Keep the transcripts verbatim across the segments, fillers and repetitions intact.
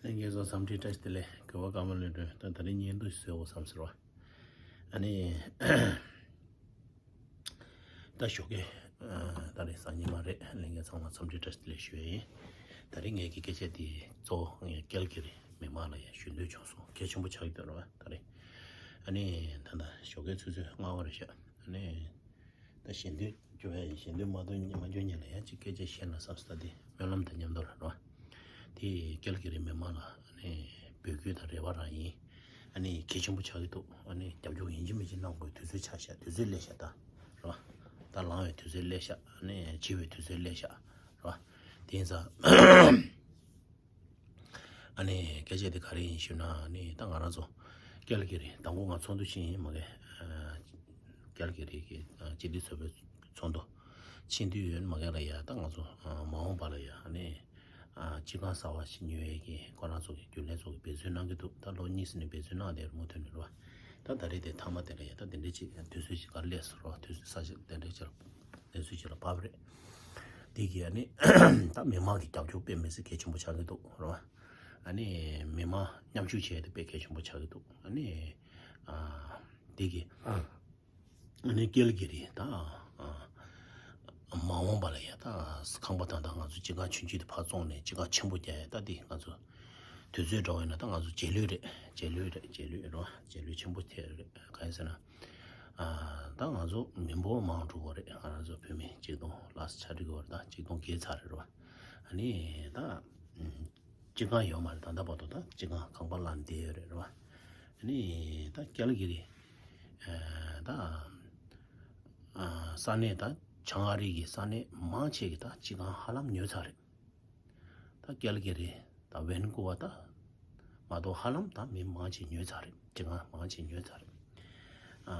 ལྷན་རྒྱས་ཚོ་འཚམས་འདྲི་བཀྲ་ཤིས་བདེ་ལེགས། གུས་པ་ཀརྨ་ལྷུན་གྲུབ། ད་ད་རིང་བརྙན་ཐུང་ཞིག་བཟོ་དགོས་བསམ་ཟེར་བ། ཨ་ནི། ད་ཞོགས་ཀས་ད་རེས་གཟའ་ཉི་མ་རེད། ལྷན་རྒྱས་ཚང་མ་འཚམས་འདྲི་བཀྲ་ཤིས་བདེ་ལེགས་ཞུ་ཡ་ཡིན། ད་རིང་ངེད་ཀྱི་སྐད་ཆ་འདི་གཙོ་བོ་ངས་ཀལ་ཀི་རི་མི་མང་ལ་ཡང་ཞུ་འདོད་བྱུང་སོང་། གལ་ཆེན་པོ་ཆགས་ཀྱི་འདུག་རེད་བ། ད་རེས་ཨ་ནི་ད་ད་ཞོགས་ཀས་ཆུ་ཚོད་ལྔ་པ་རེད་ཤག་ཨ་ནི། ད་ཞལ་འདོན་སྐྱོར་ཡ་ཡིན། ཞལ་འདོན་མ་འདོན་མ་འགྱོ་ཉིན་ལ་ཡང་ཅིག་སྐད་ཆ་བཤད་ན་བསམ་སོང་། ད་དེ་སྨོན་ལམ་དང་མཉམ་དུ་ལ་རོ། དེ་ཀལ་ཀི་རི་མི་མང་ལ་ཨ་ནི་འབོད་སྐུལ་དང་རེ་བ་རང་ཡིན། ཨ་ནི་གལ་ཆེན་པོ་ཆགས་ཀྱི་འདུག་ཨ་ནི་རྒྱབ་སྐྱོར་ཡིན་གཅིག་མིན་གཅིག་གནང་དགོས། དུས་ཚོད་ཆགས་ཤག་དུས་ཚོད་སླེབས་ཤག་ད་རོ། ད་ལངས་པའི་དུས་ཚོད་སླེབས་ཤག་ཨ་ནི་འཆི་བའི་དུས་ཚོད་སླེབས་ཤག་རོ། དེ་ཡིན་ཙང་། ཨ་ནི་སྐད་ཆ་དེ་ག་རེ་ཡིན་ཞུ་ན། ཨ་ནི་ད་ང་རང་ཚོ་ཀལ་ཀི་རི་དང་པོ་ང་ཚོགས་འདུ་ཕྱིན་ཡིན་མ་གི། ཨ་ཀལ་ཀི་རི་གི་ཨ་སྤྱི་འཐུས་ཚོགས་པའི་ཚོགས་འདུ་ཕྱིན་དུས་ཡོད་མ་གི་ལ་ཡ། ད་ང་ཚོ་ཨ་མ་འོངས་པ་ལ་ཡ་ཨ་ནི་ཨ་སྤྱི་ཁང་གསར་པ་ཞིག་ཉོ་ཡས་ཀྱི་ཁོ་རང་ཚོ་གི་རྒྱུན་ལས་ཚོ་གི་འབད་བརྩོན་གནང་གི་འདུག་ད་ལོ་གཉིས་ཙམ་ནས་འབད་བརྩོན་གནང་བསྡད་རེད་མུ་མཐུད་ནས་རེད་བ། ད་ད་རེས་དེ་མཐའ་མ་དེ་ལ་ཡ་ད་དེ་འདྲས་ཅིག་དུས་ཚོད་ཅིག་ག་རེ་སླེབས་སོང་རེད་བ། དུས་ཚོད་ས་ཆ་དེ་འདྲས་ཅིག་ལ། གནས་ཚུལ་ཅིག་ལ་བབས་རེད། དེ་གི་ཨ་ནི་ད་མི་མང་གི་རྒྱབ་སྐྱོར་དཔེ་མི་སྲིད་གལ་ཆེན་པོ་ཆགས་ཀྱི་འདུག་རེད་བ། ཨ་ནི་མི་མང་མཉམ་ཞུགས་བྱས་ཏེ་དཔེ་གལ་ཆེན་པོ་ཆགས་ཀྱི་འདུག་ཨ་ནི་ཨ་དེ་གི་ཨ་ནི་ཀལ་ཀི་རི་ད་ཨ་མ་འོངས་པ་ལ་ཡ་ད་ཁང་པ་ད་ད་ང་ཚོ་སྤྱི་ཁང་ཆུང་ཆུང་དེ་ཕར་བཙོང་ནས་སྤྱི་ཁང་ཆེན་པོ་རྒྱག་ཡ། ད་དེ་ང་ཚོ་དུས་ཚོད་འདྲ་བ་ཡིན་ན་ད་ང་ཚོ་རྗེས་ལུས་རེད། རྗེས་ལུས་རེད། རྗེས་ལུས་རེད་བ། རྗེས་ལུས་ཆེན་པོ་ཐེབས་རེད། གང་ཡིན་ཟེར་ན། ཨ་ད་ང་ཚོ་མི་འབོར་མང་འགྲོ་གི་རེད། ང་རང་ཚོ་བོད་མི་ཆིག་སྟོང་ལྷག་ཙམ་ཆགས་འགྲོ་གི་རེད། ད་ཆིག་སྟོང་བརྒལ་ཚར་རེད་རེད་བ། ཨ་ནི་ད་སྤྱི་ཁང་ཡོད་མ་རེད། ད་ལྟ་བར་དུ་ད་སྤྱི་ཁང་ཁང་པ་བླངས་བསྡད་ཡོད་རེད་རེད་བ། ཨ་ནི་ད་ཀལ་ཀི་རི་ཨ་ད་ཨ་ས་གནས་ད་བྱང་ཨ་རི་གི་ས་གནས་མང་ཆེ་གི་ད་སྤྱི་ཁང་ཧ་ལམ་ཉོས་ཚར་རེད། ད་ཀལ་ཀི་རི་ད་ཝན་ཀུ་ཝར་ད་མ་གཏོགས་ཧ་ལམ་ད་མི་མང་ཆེ་ཉོས་ཚར་རེད། སྤྱི་ཁང་མང་ཆེ་ཉོས་ཚར་རེད། ཨ་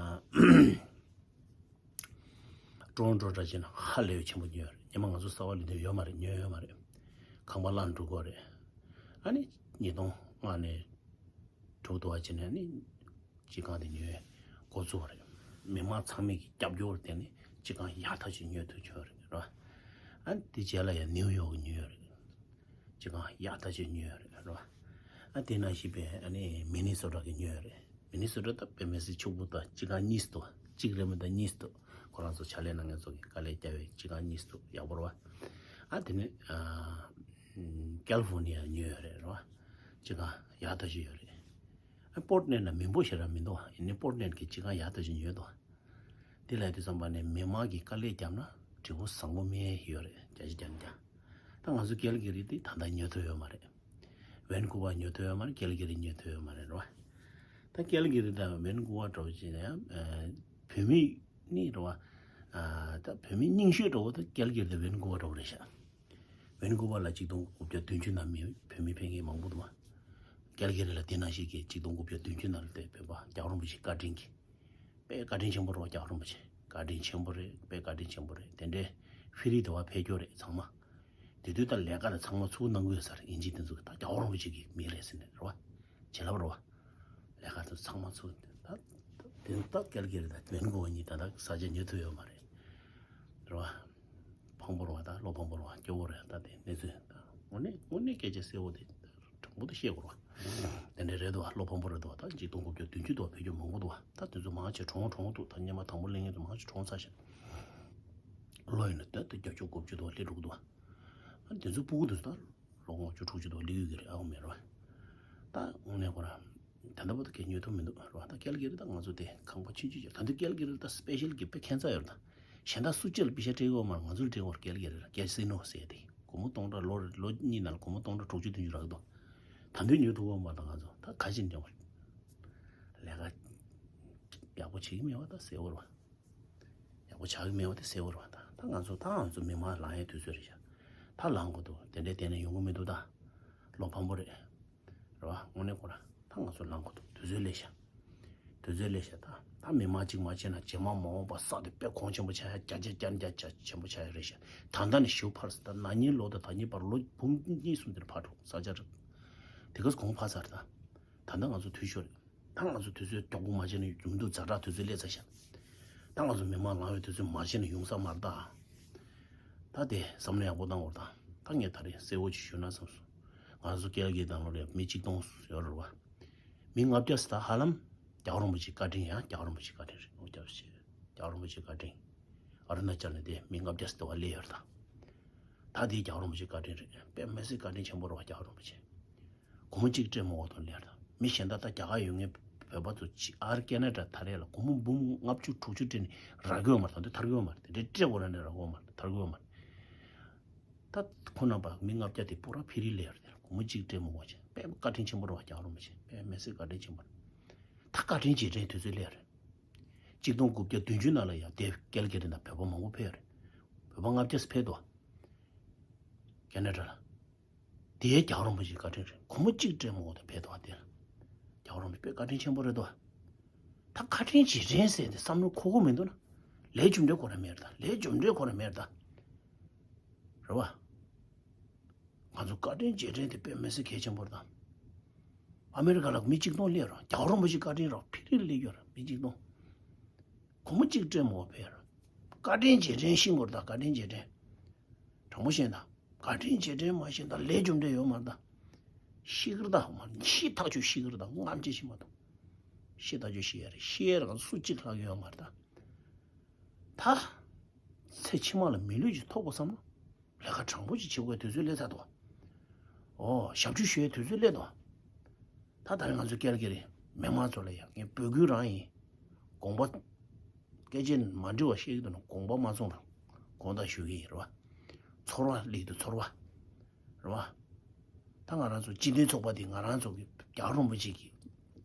ཊོ་རོན་ཊོ་འདྲ་བྱས་ན་ཧ་ལས་པའི་ཆེན་པོ་ཉོས་རེད། སྔོན་མ་ང་ཚོ་གསར་པ་ལས་དོན་ཡོད་མ་རེད། ཉོས་ཡོད་མ་རེད། ཁང་པ་བླངས་འགྲོ་གི་རེད། ཨ་ནི་ཉིས་སྟོང་ལྔ་ནས་དྲུག་དུ་བ་བྱས་ནས་ནི་སྤྱི་ཁང་དེ་ཉོས་འགོ་བཙུགས་པ་རེད། མི་མང་ཚང་མས་ཀྱི་རྒྱབ་སྐྱོར་བརྟེན་ནས་སྤྱི་ཁང་ཡག་ཐག་ཆོད་ཉོ་ཐུབ་བྱུང་བ་རེད་རོ། ཨ་ནི་དེ་རྗེས་ལ་ཡང་ནིའུ་ཡོག་ཉོས་ཡོད་རེད། སྤྱི་ཁང་ཡག་ཐག་ཆོད་ཉོས་ཡོད་རེད་རོ། ཨ་དེ་ནང་བཞིན་པའི་ཨ་ནི་མི་ནི་སོ་ཊ་གི་ཉོས་ཡོད་རེད། མི་ནི་སོ་ཊ་ད་དཔེ་མི་སྲིད་ཕྱུག་པོ། ད་སྤྱི་ཁང་གཉིས་འདུག་གཅིག་རེད་མི་ད་གཉིས་འདུག་ཁོ་རང་ཚོ་ཕྱག་ལས་གནང་མཁན་ཚོ་གི་དཀའ་ལས་བརྒྱབ་པའི་སྤྱི་ཁང་གཉིས་འདུག་ཡག་པོ་རེད་བ། ཨ་དེ་ནས་ཨ་ཀལ་ལི་ཧྥོར་ནི་ཡ་ཉོས་ཡོད་རེད་རོ། སྤྱི་ཁང་ཡག་ཐག་ཆོད་ཡོད་རེད། ཨ་པོར་ཊི་ལེན་ཌི་ལ་མི་འབོར་ཞེ་དྲག་མི་འདུག་ཡིན་ནའི་པོར་ཊི་ལེན་ཌི་གི་སྤྱི་ཁང་ཡག་ཐག་ཆོད་ཉོས་འདུག་དེ་ལ་དུས་ཙམ་པ་ནས་མི་མང་གིས་དཀའ་ལས་བརྒྱབ་ན་འབྲས་བུ་བཟང་པོ་སྨིན་ཡས་ཡོད་རེད། བརྒྱ་ཆ་བརྒྱ་ནས་བརྒྱ། ད་ང་ཚོ་ཀལ་ཀི་རི་དེ་ད་ལྟ་ཉོ་ཐུབ་ཡོད་མ་རེད། ཝན་ཀུ་ཝར་ཉོ་ཐུབ་ཡོད་མ་རེད། ཀལ་ཀི་རི་ཉོ་ཐུབ་ཡོད་མ་རེད་རོ། ད་ཀལ་ཀི་རི་དང་ཝན་ཀུ་ཝར་འདྲ་བོ་བྱས་ན་ཡང་ཨ་བོད་མི་ནི་རོ། ཨ་ད་བོད་མི་རྙིང་ཤོས་འདྲ་བོ་ད་ཀལ་ཀི་རི་དང་ཝན་ཀུ་ཝར་འདྲ་བོ་རེད་ཤག་ཝན་ཀུ་ཝར་ལ་ཆིག་སྟོང་དགུ་བརྒྱ་བདུན་ཅུ་ནང་མི་བོད་མི་ཕེབས་མཁན་མང་པོ་འདུག་བ། ཀལ་ཀི་རི་ལ་དེ་ནང་བཞིན་གྱི་ཆིག་སྟོང་དགུ་བརྒྱ་བདུན་ཅུ་ནང་ལ་དེ་བོད་པ་རྒྱལ་བ་རིན་པོ་ཆེ་བཀའ་དྲིན་གྱིས། དཔེ་བཀའ་དྲིན་ཆེན་པོ་རེད་བ། རྒྱལ་བ་རིན་པོ་ཆེ་བཀའ་དྲིན་ཆེན་པོ་རེད། དཔེ་བཀའ་དྲིན་ཆེན་པོ་རེད། དེ་འདྲའི་ཕི་རི་དེ་བ་ཕེབས་རྒྱུ་རེད་ཚང་མ། དེ་དུས་ད་ལས་ཀ་ལ་ཚང་མ་ཚུར་གནང་གི་ཡོད་ས་རེད། དབྱིན་ཇི་དེ་ཚོ་ད་རྒྱལ་བ་རིན་པོ་ཆེ་གི་མི་རེད་ཟེར་ནས་རེད་བ། བྱིན་རླབས་རེད་བ། ལས་ཀ་དེ་ཚང་མ་ཚུར་ད་དེ་ད་ཀལ་ཀི་རི་དང་ཝན་ཀུ་ཝར་གཉིས་ད་ད་ས་ཆ་ཉོ་ཐུབ་ཡོད་མ་རེད། རེད་བ། ཕངས་པོ་རེད་བ། ད་བློ་ཕངས་པོ་རེད་བ། སྐྱོ་བོ་རེད། ད་དེ་གནས་ཚུལ་ད་དངོས་གནས་དངོས་གནས་སྐད་ཆ་གསལ་བོ་དེ་དྲང་པོ་དེ་བཤད་དགོས་རེད་བ། དེ་འདྲ་རེད་འདུག་བ། བློ་ཕངས་པོ་རེད་འདུག་བ། ད་ཆིག་སྟོང་དགུ་བརྒྱ་བདུན་ཅུ་དུ་བ་ཕེབས་རྒྱུ་མང་པོ་འདུག་བ། ད་དེ་ཚོ་མང་ཆེ་གྲོངས་གྲོངས་འདུག་ད་སྔོན་མ་དང་པོ་སླེབས་མཁན་ཚོ་མང་ཆེ་གྲོངས་ཚར་ཤག་ལོ་ཡིན་ན་ད་ད་བརྒྱད་ཅུ་དགུ་བཅུ་དུ་བ་སླེབས་འགྲོ་གི་འདུག་བ། ཨ་དེ་ཚོ་སྤུ་གུ་དེ་ཚོ་ད་ལོ་ལྔ་བཅུ་དྲུག་ཅུ་དུ་བ་སླེབས་ཡོད་ཀྱི་རེད། ཨ་འོ་མེད་རེད་བ། ད་དངོས་གནས་ཁོ་རང་ད་ལྟ་བར་དུ་སྐད་ཉོ་ཐུབ་མི་འདུག་རེད་བ། ད་ཀལ་ཀི་རི་ད་ང་ཚོ་དེ་ཁང་པ་ཆུང་ཆུང་ཅིག་ད་དུང་ཀལ་ཀི་རི་ད་སི་པེ་ཤལ་གྱི་དཔེ་ཁྱད་མཚར་ཡོད་རེད། ད་གཞན་དག་སུ་གཅིག་ལ་པི་ཤ་སྤྲད་ཡོད་མ་རེད། ང་ཚོ་ལ་སྤྲད་ཡོད་རེད། ཀལ་ཀི་རི་ལ་ཀེ་སི་ནོ་ཟེར་ཏེ་སྒོར་མོ་སྟོང་ཕྲག་ལོ་ལོ་གཉིས་ནང་ལ་སྒོར་མོ་སྟོང་ཕྲག་དྲུག་ཅུ་བདུན་ཅུ་རག་གི་འདུག་ད་དུང་ཉོ་ཐུབ་ཡོད་མ་རེད། ད་ང་ཚོ་ད་ག་ཞིག་འདྲ་བ་ལས་ཀ་ཡག་པོ་བྱེད་ཀྱི་མེད་པ་ད་གསལ་བོ་རེད་བ། ཡག་པོ་ཆགས་ཀྱི་མེད་པ་དེ་གསལ་བོ་རེད་བ། ད་ད་ང་ཚོ་ད་ང་ཚོ་མི་མང་ལངས་ཡའི་དུས་ཚོད་རེད་ཤག་ད་ལངས་དགོས་འདུག་དེ་འདྲའི་བསྡད་ན་ཡོང་གི་མི་འདུག་ད་བློ་ཕམ་པོ་རེད། རེད་བ། དངོས་གནས་ཁོ་ར་ད་ང་ཚོ་ལངས་དགོས་འདུག་དུས་ཚོད་སླེབས་ཤག་དུས་ཚོད་སླེབས་ཤག་ད་ད་མི་མང་གཅིག་མ་བྱས་ན་རྗེས་མ་མ་འོངས་པ་ས་དེ་དཔེ་གོང་ཆེན་པོ་ཆགས་ཡ། བརྒྱ་ཆ་བརྒྱ་བརྒྱ་ཆ་ཆེན་པོ་ཆགས་ཡ་རེད་ཤག་ད་ལྟ་ནས་ཞུ་ཕར་ས། ད་ན་ནིང་ལོ་དང་ད་ནིང་བར་ལོ་འབུམ་གཉིས་གསུམ་དེར་ཕར་འགྲོ་ས་ཆ་རེད། དེ་ག་གོང་འཕར་ཚར། ད་ད་ལྟ་ང་ཚོ་དུས་ཤོར་རེད། ད་ང་ཚོ་དུས་ཚོད་མགྱོགས་པོ་མ་བྱས་ན་ཡོང་མི་འདུག་ཛ་དྲག་དུས་ཚོད་སླེབས་ཚར་ཤག་ད་ང་ཚོ་མི་མང་ལངས་པའི་དུས་ཚོད་མ་བྱས་ན་ཡོང་ས་མ་རེད་ད། ད་དེ་བསམ་བློ་ཡག་པོ་བཏང་དགོས་རེད་ད། ད་ངས་ད་རེས་གསལ་བོ་ཅིག་ཞུས་ན་བསམ་སོང་། ང་ཚོ་ཀལ་གི་དང་ལོ་ལས་མི་གཅིག་སྟོང་ཡོད་རེད་བ། མི་ལྔ་བརྒྱ་ཙམ་ད་ཧ་ལམ་རྒྱལ་བ་རིན་པོ་ཆེའི་བཀའ་དྲིན། ཡང་རྒྱལ་བ་རིན་པོ་ཆེའི་བཀའ་དྲིན་རེད། ལྔ་བརྒྱ་ཞེ་རྒྱལ་བ་རིན་པོ་ཆེའི་བཀའ་དྲིན། ཨ་རུ་ན་ཅལ་ནས་དེ་མི་ལྔ་བརྒྱ་ཙམ་དེ་བ་སླེབས་ཡོད་རེད་ད། ད་དེ་རྒྱལ་བ་རིན་པོ་ཆེའི་བཀའ་དྲིན་རེད། དཔེ་མི་སྲིད་བཀའ་དྲིན་ཆེན་པོ་རེད་བ། རྒྱལ་བ་རིན་པོ་ཆེ་སྒོར་མོ་གཅིག་སྤྲད་མ་དགོས་དོན་ལས་རེད་ད། མི་གཞན་དག་ད་རྒྱ་གར་ཡོད་མཁན་བོད་པ་ཚོ་ཕྱི་ཨར་ཀེ་ན་ཌ་ཐར་ཡས་ལ་སྒོར་མོ་འབུམ་ལྔ་བཅུ་དྲུག་ཅུ་སྤྲད་ནས་རག་གི་ཡོད་མ་རེད། ད་འདི་ཐར་གི་ཡོད་མ་རེད། དེ་འདྲ་སྤྲད་དགོས་ར་ནས་རག་གི་ཡོད་མ་རེད། ཐར་གི་ཡོད་མ་རེད། ད་ཁོ་རྣམ་པ་མི་ལྔ་བརྒྱ་དེ་པུ་ར་ཕི་རི་ལས་རེད། སྒོར་མོ་གཅིག་སྤྲད་མི་དགོས་བྱས། དཔེ་བཀའ་དྲིན་ཆེན་པོ་རེད་བ། རྒྱལ་བ་རིན་པོ་ཆེ་དཔེ་མི་སྲིད་བཀའ་དྲིན་ཆེན་པོ་རེད། ད་བཀའ་དྲིན་རྗེས་དྲན་དུས་ཚོད་སླེབས་རེད། གཅིག་སྟོང་དགུ་བརྒྱ་བདུན་ཅུ་ནང་ལ་ཡང་དེ་ཀལ་གི་རི་ནང་བོད་པ་མང་པོ་ཕེབས་རེད། བོད་པ་ལྔ་བརྒྱ་ཕེབས་འདུག་ཀེ་ན་ཌ་ལ། དེའི་རྒྱལ་བ་རིན་པོ་ཆེའི་བཀའ་དྲིན་རེད། སྒོར་མོ་གཅིག་སྤྲད་མ་དགོས་ད་ཕེབས་འདུག་དེ་ལ། རྒྱལ་བ་རིན་པོ་ཆེ་དཔེ་བཀའ་དྲིན་ཆེན་པོ་རེད་དོ། ད་བཀའ་དྲིན་རྗེས་དྲན་ཟེར་ཏེ་བསམ་བློ་འཁོར་གྱི་མི་འདུག་ན། ལས་རྒྱུ་འབྲས་ཁོ་རང་མེད་རེད་ད། ལས་རྒྱུ་འབྲས་ཁོ་རང་མེད་རེད་ད། རེད་བ། ང་ཚོ་བཀའ་དྲིན་རྗེས་དྲན་དེ་དཔེ་མི་སྲིད་གལ་ཆེན་པོ་རེད་ད། ཨ་མེ་རི་ཀ་ལ་མི་གཅིག་སྟོང་སླེབས་རོགས། རྒྱལ་བ་རིན་པོ་ཆེའི་བཀའ་དྲིན་རོགས། ཕི་རི་སླེབས་ཡོད་ར་མི་གཅིག་སྟོང་། སྒོར་མོ་གཅིག་སྤྲད་མ་དགོས་ཕེབས་ར། བཀའ་དྲིན་རྗེས་དྲན་ཤེས་དགོས་རེད་ད། བཀའ་དྲིན་རྗེས་དྲན། དྲང་པོ་བཤད་ན། བཀའ་དྲིན་རྗེས་དྲན་མ་ཤེས་ན་ལས་རྒྱུ་འབྲས་ཡོད་མ་རེད་ད། ཤི་གི་རེད་ད། མ་ཤི་ཐག་ཆོད་ཤི་གི་རེད་ད། སྔ་ཕྱི་ཤི་མ་ཐུབ། ཤི་ཐག་ཆོད་ཤི་ཡ་རེད། ཤི་ཡ་རེད། སུ་གཅིག་ལྷག་གི་ཡོད་མ་རེད་ད། ད། ཚེ་ཕྱི་མ་ལ་མི་ལུས་ཅིག་ཐོབ་དགོས་བསམ་ན། ལས་ཀ་དྲང་པོ་ཅིག་བྱེད་དགོས་དུས་ཚོད་སླེབས་ཚར་འདུག་ཨོ་ཞབས་ཕྱི་ཞུ་ཡའི་དུས་ཚོད་སླེབས་འདུག་ད་ད་རེས་ང་ཚོ་ཀལ་གི་རི་མི་མང་ཚོ་ལ་ཡང་ངས་འབོད་སྐུལ་རང་ཡིན། དགོངས་པ། སྐད་ཆ་མ་འདྲི་བ་བཤད་ཀྱི་འདུག་ན་དགོངས་པ་མ་ཚོམ་ར། དགོངས་དག་ཞུ་གི་ཡིན་རེད་བ། ཚོར་བ་སླེབས་འདུག་ཚོར་བ། རེད་བ། ད་ང་རང་ཚོ་སྤྱི་མཐུན་ཚོགས་པ་དེ་ང་རང་ཚོ་གི་རྒྱལ་བ་རིན་པོ་ཆེ་གི་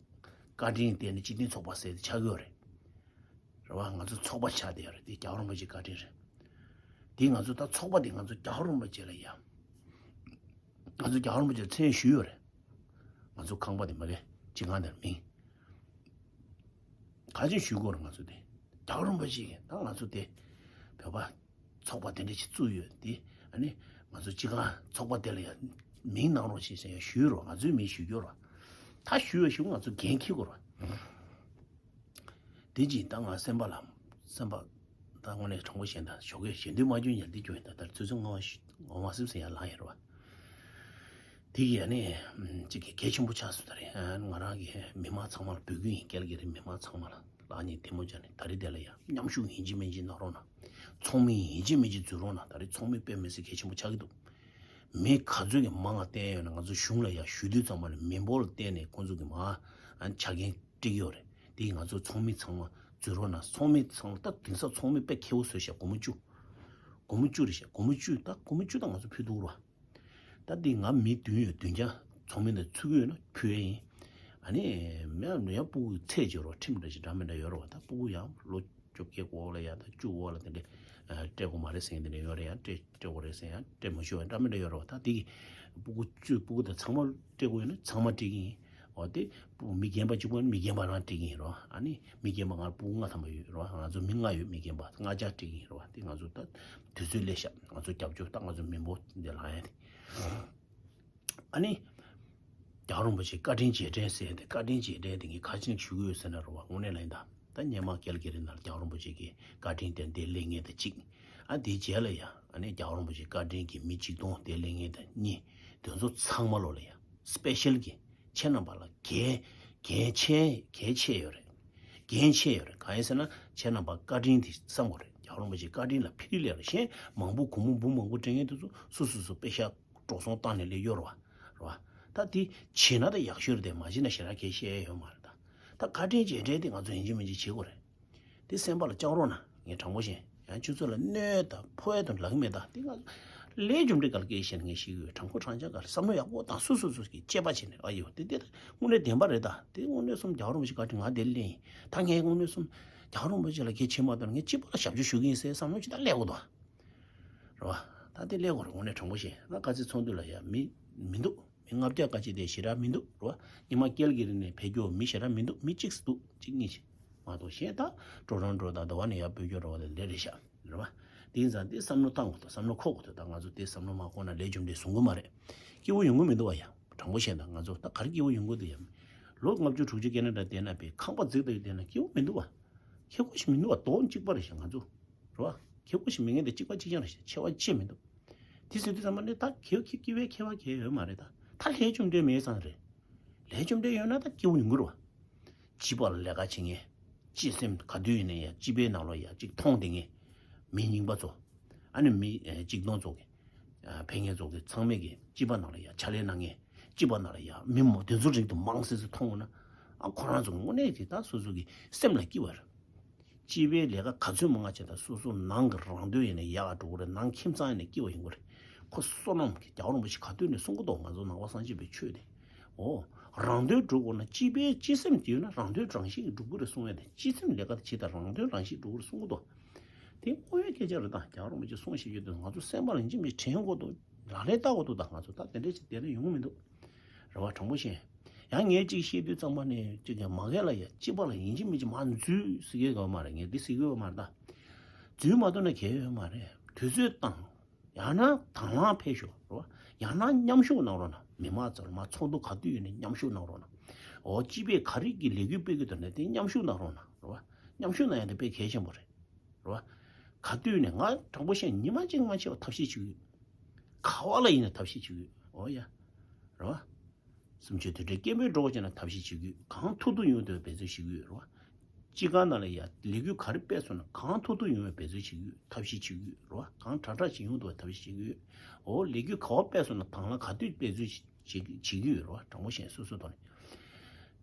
བཀའ་དྲིན་བརྟེན་ནས་སྤྱི་མཐུན་ཚོགས་པ་ཟེར་ཏེ་ཆགས་ཀྱི་ཡོད་རེད། རེད་བ། ང་ཚོ་ཚོགས་པ་ཆགས་བསྡད་ཡོད་རེད། དེ་རྒྱལ་བ་རིན་པོ་ཆེའི་བཀའ་དྲིན་རེད། དེ་ང་ཚོ་ད་ཚོགས་པ་དེ་ང་ཚོ་རྒྱལ་བ་རིན་པོ་ཆེ་ལ་ཡ། ང་ཚོ་རྒྱལ་བ་རིན་པོ་ཆེ་ལ་མཚན་ཞུས་ཡོད་རེད། ང་ཚོ་ཁང་པ་དེ་མ་གི་སྤྱི་ཁང་དེར་མིང་ག་ཅིག་ཞུ་དགོས་རེད། ང་ཚོ་དེ་རྒྱལ་བ་རིན་པོ་ཆེ་གི་ད་ང་ཚོ་དེ་བོད་པ་ཚོགས་པ་དེ་འདྲ་ཞིག་བཙུགས་ཡོད་དེ། ཨ་ནི་ང་ཚོ་སྤྱི་ཁང་ཚོགས་པ་དེ་ལ་ཡ་མིང་གནང་རོགས་ཞེས་ཟེར་ཡ་ཞུས་རོགས། ང་ཚོའི་མིང་ཞུ་རྒྱུ་རོགས། ད་ཞུས་ཡ་ཞུ་ང་ཚོ་འགན་འཁྱེར་དགོས་རོགས། དེ་གཅིག་ད་ང་སེམས་པ་ལ་སེམས་པ་ད་དངོས་གནས་དྲང་པོ་བཤད་ན་ཞོགས་ཀས་ཞེ་འདོད་མ་བྱུང་ཡང་འདི་བྱུང་ཡིན། ད་ལྟར་ཚོད་ཚོད་ངོ་མ་ངོ་མ་སིབ་སིབ་ཡང་ལངས་ཡོད་རེད་བ། དེ་གི་ཨ་ནི་གཅིག་གི་གལ་ཆེན་པོ་ཆགས་སོང་། ད་རེས་ང་རང་གི་མི་མང་ཚང་མ་ལ་འབོད་སྐུལ་ཡིན། ཀལ་གི་རི་མི་མང་ཚང་མ་ལ་ལག་གཉིས་ཐལ་མོ་སྦྱར་ནས་ད་རེས་དེ་ལ་ཡང་མཉམ་ཞུགས་ཡིན་གཅིག་མིན་གཅིག་གནང་རོགས་གནང་། ཚོགས་མི་ཡིན་གཅིག་མིན་གཅིག་འཛུལ་རོགས་གནང་། ད་རེས་ཚོགས་མི་དཔེ་མི་སྲིད་གལ་ཆེན་པོ་ཆགས་ཀྱི་འདུག་མི་ག་ཚོད་ཀྱི་མང་བ་བསྟན་ཡོད་ན་ང་ཚོ་གཞུང་ལ་ཡང་ཞུ་དུས་ཙམ་པ་ལ་མི་འབོར་ལ་བརྟེན་ནས་ཁོང་ཚོ་གི་མ་ཨ་ཆ་རྐྱེན་སྤྲད་ཀྱི་ཡོད་རེད། དེ་ང་ཚོ་ཚོགས་མི་ཚང་མ་འཛུལ་རོགས་གནང་། ཚོགས་མི་ཚང་མ་ད་དེང་སང་ཚོགས་མི་དཔེ་ཁེ་པོ་བཟོས་ཤག་སྒོར་མོ་བཅུ། སྒོར་མོ་བཅུ་རེད་ཤག་སྒོར་མོ་བཅུ་ད་སྒོར་མོ་བཅུ་ད་ང་ཚོ་ཕུལ་ཐུབ་རོགས། ད་དེ་ང་མི་བདུན་ཡོད། བདུན་ཀྱང་ཚོགས་མི་འདི་ཚུད་ཀྱི་ཡོད་ན་ཕུལ་ཡས་ཡིན། ཨ་ནི་མི་ཡང་ཡང་སྤུ་གུ་ཚད་ཅིག་རོགས་ཁྲིམས་འདྲ་ཞིག་འདྲ་མི་འདྲ་ཡོད་རོགས། ད་སྤུ་གུ་ཡང་ལོ་བཅོ་བརྒྱད་འོག་ལ་ཡ་ད་བཅུ་འོག་ལ་དེ་འདྲ་སྤྲད་དགོས་མ་རེད་ཟེར་མཁན་དེ་འདྲ་ཡོད་རེད། ཡང་སྤྲད་སྤྲད་དགོས་རེད་ཟེར་ཡང་སྤྲད་མ་ཞུ་བ་འདྲ་མི་འདྲ་ཡོད་རེད་བ། ད་དེ་གི་སྤུ་གུ་བཅུ་སྤུ་གུ་དང་ཚང་མ་སྤྲད་དགོས་ཡོད་ན་ཚང་མ་སྤྲད་ཀྱི་ཡིན། འོ་དེ་སྤུ་གུ་མི་རྒན་པ་གཅིག་པོ་ཡིན་ན་མི་རྒན་པ་རང་སྤྲད་ཀྱི་ཡིན་རེད་བ། ཨ་ནི་མི་རྒན་པ་ང་སྤུ་གུ་ལྔ་ཐམ་པ་ཡོད་རེད་བ། ང་ཚོ་མི་ལྔ་ཡོད། མི་རྒན་པ་ལྔ་བརྒྱ་སྤྲད་ཀྱི་ཡིན་རེད་བ། དེ་ང་ཚོ་ད་དུས་ཚོད་སླེབས་ཤག་ང་ཚོ་རྒྱབ་སྐྱོར་ད་ང་ཚོ་མི་འབོར་འདི་ལ་ཡ་དེ། ཨ་ནི། རྒྱལ་བ་རིན་པོ་ཆེ་བཀའ་དྲིན་རྗེས་དྲན་ཟེར་ཏེ་བཀའ་དྲིན་རྗེས་དྲན་དེ་ངས་ག་ཅི་ཞུ་གི་ཡོད་ཟེར་ན་རེད་བ། དངོས་གནས་ལ་ཡིན་ད། ད་སྔོན་མ་ཀལ་གི་རི་ནང་རྒྱལ་བ་རིན་པོ་ཆེ་གི་བཀའ་དྲིན་དེ་འདིར་སླེབས་མཁན་དེ་གཅིག་ཨ་དེའི་རྗེས་ལ་ཡ་ཨ་ནི་རྒྱལ་བ་རིན་པོ་ཆེ་བཀའ་དྲིན་གྱི་མི་གཅིག་སྟོང་དེ་སླེབས་མཁན་དེ་གཉིས། དེ་ཚོ་ཚང་མ་ལོ་ལ་ཡ་སི་པེ་ཤལ་གྱི་ཁྱེད་རྣམ་པ་ལ་འགན་འགན་ཆེ་གལ་ཆེ་ཡོད་རེད། འགན་ཆེ་ཡོད་རེད། གང་ཡིན་ཟེར་ན་ཁྱེད་རྣམ་པ་བཀའ་དྲིན་དེ་བསམ་དགོས་རེད། རྒྱལ་བ་རིན་པོ་ཆེ་བཀའ་དྲིན་ལ་ཕི་རི་ལས་རེད། གཞན་མང་པོ་སྒོར་མོ་འབུམ་མང་པོ་སྤྲད་མཁན་དེ་ཚོ་སོ་སོ་སོ་པེ་ཤ་འགྲོ་སོང་བཏང་ནས་སླེབས་ཡོད་རེད་བ། རེད་བ། ད་དེ་བྱེད་ན་ད་ཡག་ཤོས་རེད་དེ། མ་བྱེད་ན་ཞེ་དྲག་གལ་བཤད་ཡ་ཡོད་མ་རེད་ད། ད་བཀའ་དྲིན་རྗེས་དྲན་དེ་ང་ཚོ་ཡིན་གཅིག་མིན་གཅིག་བྱེད་དགོས་རེད། དེ་སེམས་པ་ལ་བཅངས་རོགས་གནང་། ངས་དྲང་པོ་བཤད། ཡང་ཁྱོད་ཚོ་ལ་གནོད་དང་ཕོག་ཡ་དང་ལབ་ཀྱི་མེད་ད། དེ་ང་ལས་རྒྱུ་འབྲས་ག་ལ་སྐད་བཤད་ན་ངས་ཤེས་ཀྱི་ཡོད། དྲང་པོ་དྲང་བཞག་ག་ལ་བསམ་བློ་ཡག་པོ་དང་སོ་སོ་སོ་གི་དཔྱད་པ་བྱས་ནས་ཨ་ཡོད་དེ་དེ་ད་དངོས་གནས་བདེན་པ་རེད་ད། དེ་དངོས་གནས་སོམ་རྒྱལ་བ་རིན་པོ་ཆེ་བཀའ་དྲིན་ང་དེ་ལས་ཡིན། ད་ངས་དངོས་གནས་སོམ་རྒྱལ་བ་རིན་པོ་ཆེ་ལ་གལ་ཆེ་མ་གཏོགས་ངས་གཅིག་པ་ལ་ཞབས་ཕྱི་ཞུ་གི་ཡིན་ཟེར་བསམ་བློ་ཅིག་ད་སླེབས་དགོས་དོ། རེད་བ། ད་དེ་སླེབས་དགོས་རེད། དངོས་གནས་དྲང་པོ་བཤད་ན་དཀའ་ཚེགས་ཚོགས་འདུ་ལ་ཡ་མི་མི་འདུག་མི་ལྔ་བརྒྱ་ཀ་ཅིག་དེ་ཞེ་དྲག་མི་འདུག་རེད་བ། ཉི་མ་ཀལ་གི་རི་ནས་ཕེབས་རྒྱུ་མི་ཞེ་དྲག་མི་འདུག་མི་གཅིག་འདུག་གཅིག་གཉིས་ཤིག་མ་གཏོགས་གཞན་ད་ཀྲོ་རོན་ཀྲོ་དང་དེ་བ་ནས་ཡར་འབོད་རྒྱུ་རེད་བ། དེ་ལས་རེད་ཤག་རེད་བ། དེ་ཡིན་ཙང་དེ་བསམ་བློ་བཏང་དགོས་འདུག་བསམ་བློ་འཁོར་དགོས་འདུག་ད་ང་ཚོ་དེ་བསམ་བློ་མ་འཁོར་ན་ལས་རྒྱུ་འབྲས་བཟུང་གི་མ་རེད། སྐྱིད་པོ་ཡོང་གི་མི་འདུག་བ་ཡ། དྲང་པོ་བཤད་ན་ང་ཚོ་ད་ག་རེ་སྐྱིད་པོ་ཡོང་གི་འདུག་ཡ། ལོ་ལྔ་བཅུ་དྲུག་ཅུ་ཀེ་ན་ཌ་བསྡད་ན་པའི་ཁང་པ་འཛུགས་ད་ཡོད་བསྡད་ན་སྐྱིད་པོ་མི་འདུག་བ། ཁེ་ཁོ་ཞིག་མི་འདུག་བ། དོན་གཅིག་པ་རེད་ཤག་ང་ཚོ། རེད་བ། ཁེ་ཁོ་ཞིག་མི་ངན་དེ་གཅིག་པ་གཅིག་རྐྱང་རེད་ཤག་ཆེ་བ་ཅི་མི་འདུག་དེ་ཟེར་དུས་ཙམ་པ་ནི་ད་ཁེ་ཁེ་ཁེ་བའི་ཁེ་བ་ཁེ་ཡོད་མ་རེད་ད། ད་ལས་རྒྱུ་འབྲས་མེད་ཙང་རེད། ལས་རྒྱུ་འབྲས་ཡོད་ན་ད་སྐྱིད་པོ་ཡོང་གི་རེད་བ། སྤྱི་པ་ལ་ལས་ཀ་བྱེད་མཁན། སྤྱི་སེམས་ག་དུས་ཡིན་ན་ཡང་སྤྱི་པའི་ནང་ལོགས་ཡང་གཅིག་མཐོང་བསྡད་མཁན། མི་རྙིང་པ་ཚོ། ཨ་ནི་མི་ཨེ་གཅིག་སྟོང་ཚོ་གི། ཨ་ཕལ་སྐད་ཚོ་གི་ཚང་མས་ཀྱི་སྤྱི་པ་ནང་ལ་ཡང་ཕྱག་ལས་གནང་མཁན། སྤྱི་པ་ནང་ལ་ཡང་མི་མང་དེ་ཚོ་རིང་དུ་མང་སེ་སེ་མཐོང་ན། ཨ་ཁོ་རང་ཚོ་དངོས་གནས་ཀྱི་ད་སོ་སོ་གི་སེམས་ལ་སྐྱིད་པ་རེད། སྤྱི་པའི་ལས་ཀ་ག་ཚོད་མང་ང་བྱས་ད་སོ་སོ་ནང་གི་རང་དོན་ཡིན་ན་ཡག་འགྲོ་གི་རེད། ནང་ཁྱིམ་ཚང་ཡིན་ན་སྐྱིད་པ་ཡོང་གི་རེད། ཁོ་བསོད་ནམས་ཀྱི་རྒྱལ་བ་རིན་པོ་ཆེ་ག་དུས་ནས་གསུང་གི་འདུག་ང་ཚོ་ནང་པ་སངས་རྒྱས་པའི་ཆོས་དེ། འོ། རང་དོན་སྒྲུབ་དགོས་ན་སྤྱི་པའི་སྤྱི་སེམས་དེ་ཡོད་ན་རང་དོན་རང་བཞིན་གྱིས་འགྲུབ་ཀྱི་རེད་གསུང་ཡ་དེ། སྤྱི་སེམས་ལས་ཀ་དེ་བྱེད་དང་རང་དོན་རང་བཞིན་འགྲུབ་ཀྱི་རེད་གསུང་གི་འདུག་དེ་དངོས་ཡོད་སྐད་ཆ་རེད། ད་རྒྱལ་བ་རིན་པོ་ཆེ་གསུང་བཤད་རྒྱུ་དེ་ང་ཚོ་སེམས་པ་ལ་ཡིན་གཅིག་མིན་གཅིག་དྲན་དགོས་འདུག་ལག་ལེན་བསྟར་དགོས་འདུག་ད་ང་ཚོ་ད་དེ་འདྲས་ཅིག་བསྡད་ན་ཡོང་གི་མི་འདུག་རེད་བ། དྲང་པོ་བཤད། ཡང་ངས་ཅིག་བཤད་དུས་ཙམ་པ་ནས་ཅིག་ཀྱང་མ་གས་ལ་ཡ་སྤྱི་པ་ལ་ཡིན་གཅིག་མིན་གཅིག་མར་འཛུལ་ཟེར་གྱི་ཡོད་མ་རེད། ངས་འདི་ཟེར་གྱི་ཡོད་མ་རེད། ད་འཛུལ་མ་ཐུབ་ན་གལ་ཡོད་མ་རེད། དུས་ཚོད་བཏང་། ཡང་ན་དང་བླངས་ཕེབས་ཤོག་རེད་བ། ཡང་ན་མཉམ་ཞུགས་གནང་རོགས་གནང་། མི་མང་ཚོར་མར་ཚོགས་འདུ་ག་དུས་ཡོད་ནས་མཉམ་ཞུགས་གནང་རོགས་གནང་། འོ་སྤྱི་པས་ག་རེ་གི་ལས་འགུལ་སྤེལ་གྱི་འདུག་ན་དེ་མཉམ་ཞུགས་གནང་རོགས་གནང་རེད་བ། མཉམ་ཞུགས་གནང་ཡ་དེ་དཔེ་གལ་ཆེན་པོ་རེད། རེད་བ། ག་དུས་ནས་ང་དྲང་པོ་བཤད་ཉི་མ་གཅིག་མ་ཆད་པར་ཐབས་ཤེས་བྱེད་ཀྱི་ཡོད། ག་བ་ལ་ཡིན་ན་ཐབས་ཤེས་བྱེད་ཀྱི་ཡོད། འོ་ཡ། རེད་བ། གསུམ་བཅུའི་དུས་དྲན་སྐད་འབོད་སྒྲོག་བྱས་ན་ཐབས་ཤེས་བྱེད་ཀྱི་ཡོད། གང་ཐུབ་ཐུབ་ཡོང་དུ་འབད་བརྩོན་བྱེད་ཀྱི་ཡོད་རེད་བ། སྤྱི་ཁང་ནང་ལ་ཡ་ལས་འགུལ་ག་རེ་སྤེལ་སོང་ན་གང་ཐུབ་ཐུབ་ཡོང་བའི་འབད་བརྩོན་བྱེད་ཀྱི་ཡོད། ཐབས་ཤེས་བྱེད་ཀྱི་ཡོད་རེད་བ། གང་དྲག་དྲག་ཅིག་ཡོང་ཐུབ་པའི་ཐབས་ཤེས་བྱེད་ཀྱི་ཡོད། འོ་ལས་འགུལ་ག་བ་སྤེལ་སོང་ན་དང་བླངས་ག་དུས་འབད་བརྩོན་བྱེད་བྱེད་ཀྱི་ཡོད་རེད་བ། དྲང་པོ་བཤད་སོ་སོའི་ཐོག་ནས།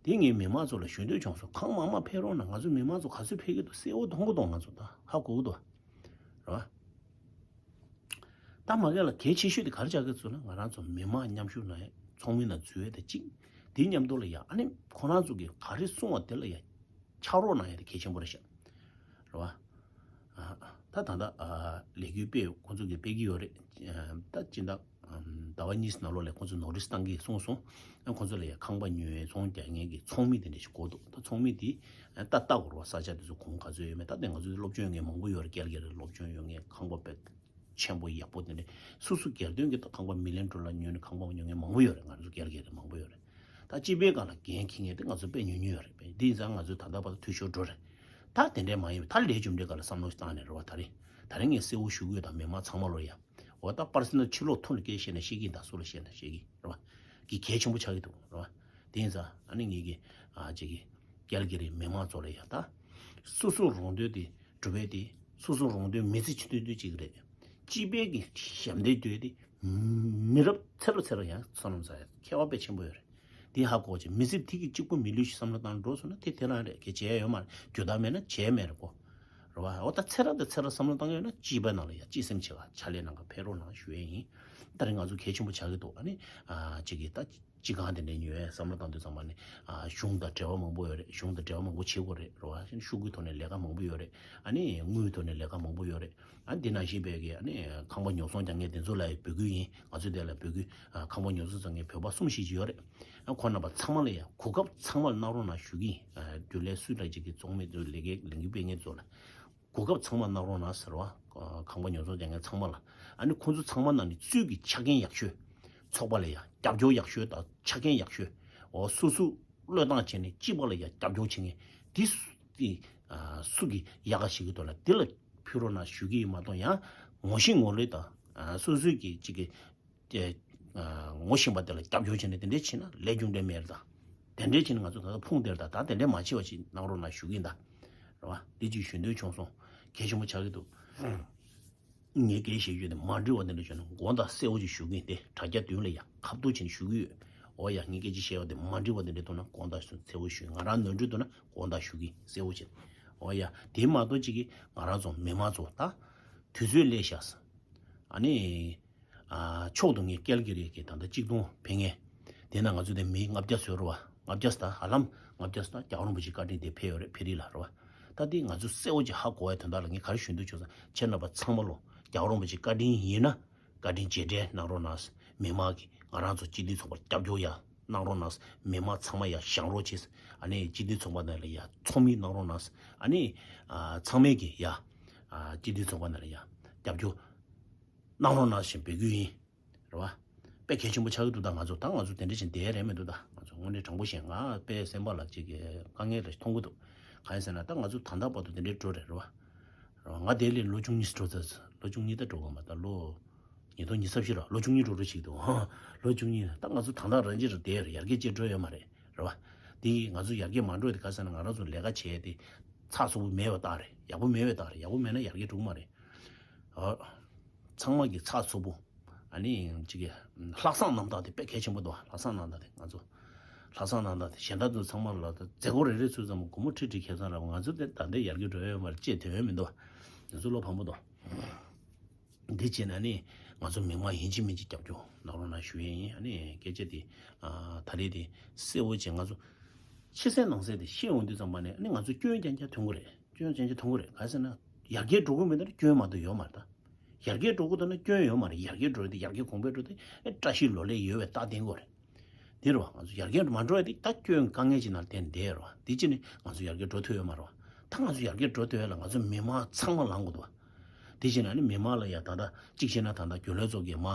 དེ་ངས་མི་མང་ཚོ་ལ་ཞུ་འདོད་བྱུང་སོང་། གང་མང་མང་ཕེབས་རོགས་གནང་། ང་ཚོ་མི་མང་ཚོ་ག་ཚོད་ཕེབས་ཀྱི་འདུག་གསལ་བོ་མཐོང་གི་འདུག་ང་ཚོ་ད་ཧ་གོ་གི་འདུག་རེད་བ། ད་མ་གི་ལ་གལ་ཆེ་ཤོས་དེ་ག་རེ་ཆགས་ཀྱི་འདུག་ཟེར་ན། ང་རང་ཚོ་མི་མང་མཉམ་ཞུགས་གནང་ཡས་ཚོགས་མི་ནང་འཛུལ་ཡས་དེ་གཅིག་དེའི་མཉམ་དུ་ལ་ཡ་ཨ་ནི་ཁོ་རང་ཚོ་གིས་ག་རེ་གསུང་བ་དེ་ལ་ཡ་ཕྱག་རོགས་གནང་ཡས་དེ་གལ་ཆེན་པོ་རེད་ཤག་རེད་བ། ཨ། ད་ད་ལྟ་ཨ་ལས་འགུལ་སྤེལ་ཁོང་ཚོ་གིས་སྤེལ་གྱི་ཡོད་རེད། ཨ་ད་སྤྱི་ཟླ་ཨམ་ཟླ་བ་གཉིས་ནང་ལོགས་ལ་ཁོང་ཚོ་ནོ་ཊིས་བཏང་གི་གསུངས་སོང་། ཨ་ཁོང་ཚོ་ལ་ཡ་ཁང་པ་ཉོ་ཚོང་རྒྱག་མཁན་གྱི་ཚོགས་མི་དེ་འདྲ་ཞིག་དགོས་འདུག་ད་ཚོགས་མི་དེ་ཨ་ད་ལྟ་དགོས་རེད་བ། ས་ཆ་དེ་ཚོ་གོང་ག་ཚོད་ཡོད་མེད། ད་དེ་ང་ཚོ་སློབ་སྦྱོང་མཁན་མང་པོ་ཡོད་རེད། ཀལ་གྷི་རི་སློབ་སྦྱོང་ཡོད་མཁན། ཁང་པ་དཔེ་ཆེན་པོ་ཡག་པོ་དེ་འདྲ་སོ་སོ་སྒེར་དོན་གྱི་ད་ཁང་པ་མི་ལི་ཡོན་ཌོ་ལར་ཉོས་ནས་ཁང་པ་ཉོ་མཁན་མང་པོ་ཡོད་རེད། ང་ཚོ་ཀལ་གྷི་རི་མང་པོ་ཡོད་རེད། ད་སྤྱི་པའི་སྒང་ལ་འགན་འཁྱེར་མཁན་དེ་ང་ཚོ་དཔེ་ཉུང་ཉུང་ཡོད་རེད། དཔེ་འདི་ཡིན་ཙང་ང་ཚོ་ད་ལྟ་བར་དུ་འཐུས་ཤོར་འགྲོ་རེད། ད་དེ་འདྲས་མ་ཡིན་པ་ད་ལས་རྒྱུ་འབྲས་སྒང་ལ་བསམ་བློ་བཏང་ནས་རེད་བ། ད་རིང་ད་རིང་ངས་གསལ་བོ་ཞུ་གི་ཡོད། ད་མི་མང་ཚང་མ་ལོ་ཡ། འོ་ད་པར་སི་ནལ་ཕྱི་ལོགས་ཐོག་ནས་སྐད་བཤད་ན་བཤད་ཀྱི་ཡིན། ད་སུ་ལ་བཤད་ན་བཤད་ཀྱི་རེད་བ། གི་གལ་ཆེན་པོ་ཆགས་ཀྱི་འདུག་རེད་བ། དེ་ཡིན་ཙང་ཨ་ནི་ངེད་ཀྱི་ཨ་ཅིག་གི་ཀལ་གྷི་རི་མི་མང་ཚོ་ལ་ཡ་ད་སོ་སོ་རང་དོན་དེ་སྒྲུབ་པའི་དེ་སོ་སོ་རང་དོན་མི་ཚེ་གཅིག་དོན་དོན་གཅིག་རེད། སྤྱི་པའི་གི་ཞབས་འདེགས་དོན་དེ་མི་རབས་ཚེ་རབས་ཚེ་རབས་ཡང་བསོད་ནམས་བསགས་ཡ་ཁྱད་པར་དཔེ་ཆེན་པོ་ཡོད་རེད། དེ་ཧ་གོ་ཅིག་མི་ཚེ་ཐིག་གི་གཅིག་པུ་མི་ལུས་ཤིག་བསམ་བློ་བཏང་འགྲོ་སོང་ན་དེ་དེ་རང་རེད། གལ་ཆེ་ཡོད་མ་རེད། རྒྱུ་དག་མེད་ན་བྱས་མེད་རེད་གོ། རེད་བ། འོ་ད་ཚེ་རབས་དང་ཚེ་རབས་བསམ་བློ་བཏང་ཡོད་ན་སྤྱི་པའི་ནང་ལ་ཡ་སྤྱི་སེམས་བྱེད་པ་ཕྱག་ལས་གནང་ག་ཕེབས་རོགས་གནང་ཞུ་ཡས་ཡིན། ད་རེས་ང་ཚོ་གལ་ཆེན་པོ་ཆགས་ཀྱི་འདུག་ཨ་ནི་ཨ་ཅིག་གིས་ད་སྤྱི་ཁང་དེ་འདྲ་ཉོ་ཡས་བསམ་བློ་བཏང་དུས་ཙམ་པ་ནི་ཨ་གཞུང་དང་འབྲེལ་བ་མང་པོ་ཡོད་རེད། གཞུང་དང་འབྲེལ་བ་མང་པོ་བྱེད་དགོས་རེད། རེད་བ། ཤོག་གུའི་ཐོག་ནས་ལས་ཀ་མང་པོ་ཡོད་རེད། ཨ་ནི་དངུལ་ཐོག་ནས་ལས་ཀ་མང་པོ་ཡོད་རེད། ཨ་འདི་ནང་བཞིན་པའི་གི་ཨ་ནི་ཁང་པ་ཉོ་ཚོང་རྒྱག་མཁན་དེ་ཚོ་ལ་ཡང་འབོད་སྐུལ་ཡིན། ང་ཚོས་དེ་ལ་འབོད་སྐུལ། ཨ་ཁང་པ་ཉོ་ཚོང་རྒྱག་མཁན་བོད་པ་གསུམ་བཞི་ཅིག་ཡོད་རེད། ཨ་ཁོང་རྣམ་པ་ཚང་མ་ལ་ཡང་གོ་སྐབས་ཚང་མ་གནང་རོགས་གནང་ཞུ་གི་ཡིན། ཨ་རྒྱུན་ལས་སུ་འདྲ་ཅིག་གི་ཚོགས་མི་ཚོ་ལས་ཀའི་ལས་འགུལ་སྤེལ་མཁན་ཚོ་ལ་གོ་སྐབས་ཚང་མ་གནང་རོགས་གནང་ཟེར་བ། ཨ་ཁང་པ་ཉོ་ཚོང་རྒྱག་མཁན་ཚང་མ་ལ། ཨ་ནི་ཁོང་ཚོ་ཚང་མ་ནང་ནས་གཙོས་ཀྱི་ཆ་རྐྱེན་ཡག་ཤོས། ཚོགས་པ་ལ་ཡང་རྒྱབ་སྐྱོར་ཡག་ཤོས་དང་ཆ་རྐྱེན་ཡག་ཤོས། འོ་སོ་སོ་བློས་བཏང་བྱས་ནས་སྤྱི་པ་ལ་ཡང་རྒྱབ་སྐྱོར་བྱེད་མཁན་འདི་སུ་གི་ཨ་སུ་གི་ཡག་ག་ཞིག་གི་ཐོག་ལ་འདི་ལ་ཕུལ་རོགས་གནང་ཞུ་གི་ཡིན་མ་གཏོགས། ཡང་ངོ་ཤེས་ངོ་ལོས་དང་ཨ་སོ་སོའི་གི་ཅིག་གི་དེ་ཨ་ངོ་ཤེས་པ་དེ་ལ་རྒྱབ་སྐྱོར་བྱས་ནས་དེ་འདྲས་བྱས་ན་ལས་རྒྱུ་འབྲས་མེད་རེད། ད་དེ་འདྲས་བྱས་ན་ང་ཚོ་ད་ལྟ་ཕུང་བསྡད་རེད། ད་ད་དེ་འདྲས་མ་བྱེད་པ་ཞིག་གནང་རོགས་གནང་ཞུ་གི་ཡིན། ད་རེད་བ། འདི་ཅིག་ཞུ་འདོད་བྱུང་སོང་། གལ་ཆེན་པོ་ཆགས་ཀྱི་འདུག་ངས་སྐད་བཤད་རྒྱུ་དེ་མ་འགྲིག་པ་དེ་འདྲ་བྱུང་ན་དགོངས་དག་གསལ་བོ་ཅིག་ཞུ་གི་ཡིན་ཏེ། དྲ་རྒྱ་མདུན་ལ་ཡ་ཁ་བསྡུར་བྱས་ནས་ཞུ་གི་ཡོད། འོ་ཡ། ངས་སྐད་ཆ་བཤད་པ་དེ་མ་འགྲིག་པ་དེ་འདྲ་འདུག་ན་དགོངས་དག་གསལ་བོ་ཞུ། ང་རང་ནོར་འཁྲུལ་འདུག་ན་དགོངས་དག་ཞུ་གི་གསལ་བོ་བྱས། འོ་ཡ། དེ་མ་གཏོགས་ཅིག་གིས་ང་རང་ཚོ་མི་མང་ཚོ་ད་དུས་ཚོད་སླེབས་ཤག་ཨ་ནི། ཨ་མཆོག་ཏུ་ངས་ཀལ་གི་རི་གི་ད་ལྟ་གཅིག་སྟོང་ཕེབས་མཁན། དེ་ན་ང་ཚོ་དེ་མི་ལྔ་བརྒྱ་ཟེར་བ། ལྔ་བརྒྱ་ད་ཧ་ལམ་ལྔ་བརྒྱ་ད་རྒྱལ་བ་རིན་པོ་ཆེ་བཀའ་དྲིན་དེ་ཕེབས་ཡོད་རེད། ཕེ་རི་ལ་རེད་བ། ད་དེ་ང་ཚོ་གསལ་བོ་ཅིག་ཧ་གོ་བའི་དོན་དག་ལ་ངས་ག་རེ་ཞུ་འདོད་བྱུང་ཟེར་ན། ཁྱེད་རྣམ་པ་ཚང་མ་ལོ་རྒྱལ་བ་རིན་པོ་ཆེ་བཀའ་དྲིན་ཡིན་ན་བཀའ་དྲིན་རྗེས་དྲན་གནང་རོགས་གནང་། མི་མང་གིས་ང་རང་ཚོ་སྤྱི་འཐུས་ཚོགས་པར་རྒྱབ་སྐྱོར་ཡ་གནང་རོགས་གནང་། མི་མང་ཚང་མ་ཡ་བཞེངས་རོགས་བྱེད། ཨ་ནི་སྤྱི་འཐུས་ཚོགས་པ་ནང་ལ་ཡ་ཚོགས་མི་གནང་རོགས་གནང་། ཨ་ནི་ཨ་ཚང་མས་ཀྱི་ཡ་ཨ་སྤྱི་འཐུས་ཚོགས་པ་ནང་ལ་ཡ་རྒྱབ་སྐྱོར་གནང་རོགས་གནང་ཞེས་འབོད་སྐུལ་ཡིན། རེད་བ། དཔེ་གལ་ཆེན་པོ་ཆགས་ཀྱི་འདུག་ད་ང་ཚོ་ད་ང་ཚོ་དེ་འདྲ་བཞིན་བསྡད་རེད་མི་འདུག་ད་ང་ཚོ་དངོས་གནས་དྲང་པོ་བཤད། ང་དཔེ་སེམས་པ་ལ་ཅིག་གི་དཀའ་ངལ་རེ་མཐོང་གི་འདུག་གང་ཡིན་ཟེར་ན་ད་ང་ཚོ་ད་ལྟ་བར་དུ་དེ་འདྲའི་འགྲོ་རེད། རེད་བ། རེད་བ། ང་དེ་ལས་ལོ་བཅུ་གཉིས་འགྲོ་ཚར། ལོ་བཅུ་གཉིས་ད་འགྲོ་གི་མ། ད་ལོ་ ཉིས་སྟོང་ཉི་ཤུ་རྩ་བཞི་ར། ལོ་བཅུ་གཉིས་འགྲོ་འགྲོ་ཅིག་འདུག་ཧ། ལོ་བཅུ་གཉིས། ད་ང་ཚོ་ད་ལྟ་རང་ཅི་ར་བསྡད་ར། ཡར་རྒྱས་ཅི་འགྲོ་ཡོད་མ་རེད། རེད་བ། དེ་ང་ཚོ་ཡར་རྒྱས་མ་འགྲོ་དེ་ག་ཟེར་ན། ང་རང་ཚོ་ལས་ཀ་བྱས་ཏེ་ཚགས་ཚུད་པོ་མེད་པ་རྟགས་རེད། ཡག་པོ་མེད་པའི་རྟགས་རེད། ཡག་པོ་མེད་ན་ཡར་རྒྱས་འགྲོ་གི་མ་རེད། ཨ། ཚང་མ་གི་ཚགས་ཚུད་པོ། ཨ་ནི་ཅིག་གི་ལྷག་བསམ་རྣམ་དག་དེ་དཔེ་གལ་ཆེན་པོ་འདུག་ལྷག་བསམ་རྣམ་དག་དེ་ང་ཚོ། ལྷག་བསམ་རྣམ་དག་དེ་གཞན་དག་ཚོ་ཚང་མ་ལ་མཛད་སྒོ་རེ་རེ་ཚུད་ཙམ་སྒོར་མོ་ཁྲི་ཁྲི་ཁེ་བཟང་རག་པ། ང་ཚོ་དེ་ད་ལྟ་ཡར་རྒྱས་འགྲོ་ཡོད་མ་རེད། ཅེས་དོན་ཡོད་མི་འདུག་ང་ཚོ་བློ་ཕམ་པོ་འདུག་འདི་བྱས་ན་ནི་ང་ཚོ་མི་མང་ཡིན་གཅིག་མིན་གཅིག་རྒྱབ་སྐྱོར་གནང་རོགས་གནང་ཞུ་ཡས་ཡིན། ཨ་ནི་སྐད་ཆ་དེ་ཨ་ད་རེས་དེ་གསལ་བོ་བྱས། ང་ཚོ་ཕྱི་གསལ་ནང་གསལ་དེ་བཤད་འོང་དུས་ཙམ་པ་ནས། ཨ་ནི་ང་ཚོ་སྐྱོན་རྐྱང་རྐྱང་ཐོན་གི་རེད། སྐྱོན་རྐྱང་རྐྱང་ཐོན་གི་རེད། ག་ཟེར་ན། ཡར་རྒྱས་འགྲོ་གི་མེད་ན་སྐྱོན་མ་གཏོགས་ཡོད་མ་རེད་ད། ཡར་རྒྱས་འགྲོ་གི་འདུག་ན་སྐྱོན་ཡོད་མ་རེད། ཡར་རྒྱས་འགྲོ་དེ་ཡར་རྒྱས་གོང་འཕེལ་འགྲོ་དེ་ཨེ་བཀྲ་ཤིས་ལོ་ལེགས་ཡོད་པའི་རྟགས་བསྟན་གི་རེད། དེ་རེད་བ། ང་ཚོ་ཡར་རྒྱས་མ་འགྲོ་ཡ་དེ་ད་སྐྱོན་དཀའ་ངལ་ཅིག་ནང་བསྟན་བསྡད་རེད་བ། དེ་ཅི་ནི་ང་ཚོ་ཡར་རྒྱས་འགྲོ་ཐུབ་ཡོད་མ་རེད་བ། ད་ང་ཚོ་ཡར་རྒྱས་འགྲོ་ཐུབ་ཡ་ལ་ང་ཚོ་མི་མང་ཚང་མ་ལངས་དགོས་འདུག་བ། དེ་བཞིན་ཨ་ནི་མི་མང་ལ་ཡ་ད་ལྟ་གཅིག་བྱས་ན། ད་ལྟ་རྒྱུན་ལས་ཚོ་གིས་མ་ཨ་